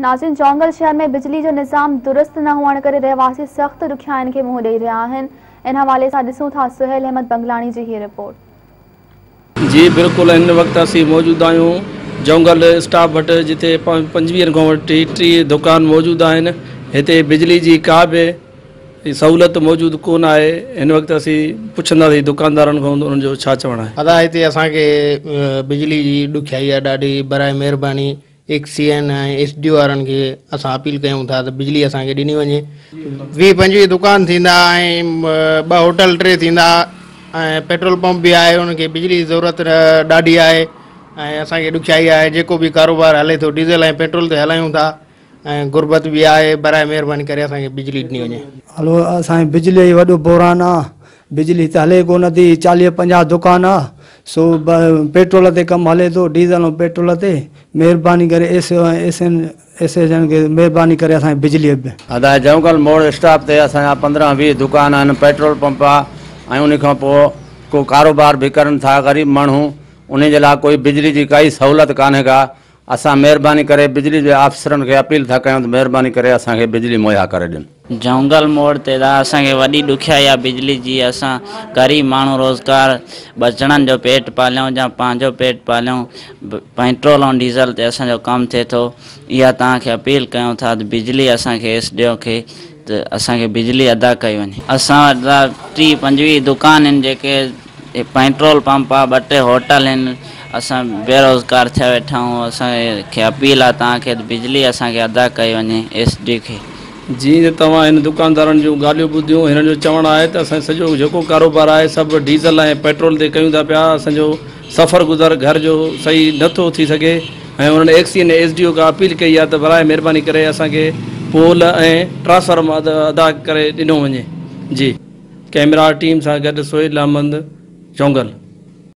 ناظرين، جونگل شهر ۾ بجلي جو نظام درست نه هئڻ ڪري رهواسي سخت ڏکيائين کي منهن ڏئي رهيا آهن. ان حوالي سان ڏسون ٿا سهيل احمد بنگلاڻي جي هي رپورٽ. جي بلڪل، هن وقت اسين موجود آهيون جونگل اسٽاپ وٽ، جتي 25 کان وٺي 30 دڪان موجود آهن. هتي بجلي جي ڪا به سهولت موجود ڪونه آهي. هن وقت اسين پڇنداسين دڪاندارن کان انهن جو ڇا چوڻ آهي. ادا، هتي اسان کي بجلي جي ڏکيائي آهي ڏاڍي. برائي مهرباني X C N ۽ S D O وارن کي اسان اپيل ڪيون ٿا ته بجلي اسان کي ڏني وڃي. 20 25 دڪان ٿيندا ۽ ٻه هوٽل ٽي ٿيندا ۽ پيٽرول پمپ به آهي. ان کي بجلي جي ضرورت ڏاڍي آهي ۽ اسان کي ڏکيائي آهي. جيڪو به ڪاروبار هلي ٿو، ڊيزل ۽ پيٽرول تي هلايون ٿا ۽ غربت به آهي. برائي مهرباني ڪري اسان کي بجلي ڏني وڃي. هلو، اسان جي بجلي جو وڏو بحران آ. بجلي ته هلي ڪونه ٿي. 40 50 دڪان آ، سو پيٽرول تي ڪم هلي ٿو، ڊيزل ۽ پيٽرول تي. مهرباني ڪري S S N S S کي مهرباني ڪري اسان کي بجلي به. ادا، جونگل موڙ اسٽاپ تي اسان جا 15 20 دڪان آهن، پيٽرول پمپ آ ۽ ان کان پوء ڪو ڪاروبار به ڪرن ٿا غريب ماڻهو. ان جي لاء ڪوئي بجلي جي ڪائي سهولت ڪانهي ڪا. اسان مهرباني ڪري بجلي جي آفيسرن کي اپيل ٿا ڪيون ته مهرباني ڪري اسان کي بجلي مهيا ڪري ڏين. جونگل موڙ تي ته اسان کي وڏي ڏکيائي آ بجلي جي. اسان غريب ماڻهو روزگار ٻچڙن جو پيٽ پاليون يا پنهنجو پيٽ پاليون، پيٽرول ۽ ڊيزل تي اسان جو ڪم ٿئي ٿو. اها توهان کي اپيل ڪيون ٿا ته بجلي اسان کي ايس ڊي او کي ته اسان کي بجلي ادا ڪئي وڃي. اسان وٽ ته 30 25 دڪان آهن، جيڪي پيٽرول پمپ آ، ٻه ٽي هوٽل آهن. اسان بيروزگار ٿيا ويٺا آهيون. اسان کي اپيل آ توهان کي ته بجلي اسان کي ادا ڪئي وڃي ايس ڊي کي. جيئن ته توهان هن دڪاندارن جون ڳالهيون ٻڌيون، هنن جو چوڻ آهي ته اسان سڄو جيڪو ڪاروبار آهي سڀ ڊيزل ۽ پيٽرول تي ڪيون ٿا پيا، اسان جو سفر گذر گهر جو صحيح نه ٿو ٿي سگهي ۽ انهن X N S D O کان اپيل ڪئي آهي ته براء مهرباني ڪري اسان کي پول ۽ ٽرانسفارمر ادا ڪري ڏنو وڃي. جي ڪئميرا ٽيم سان گڏ سهيل احمد، جونگل.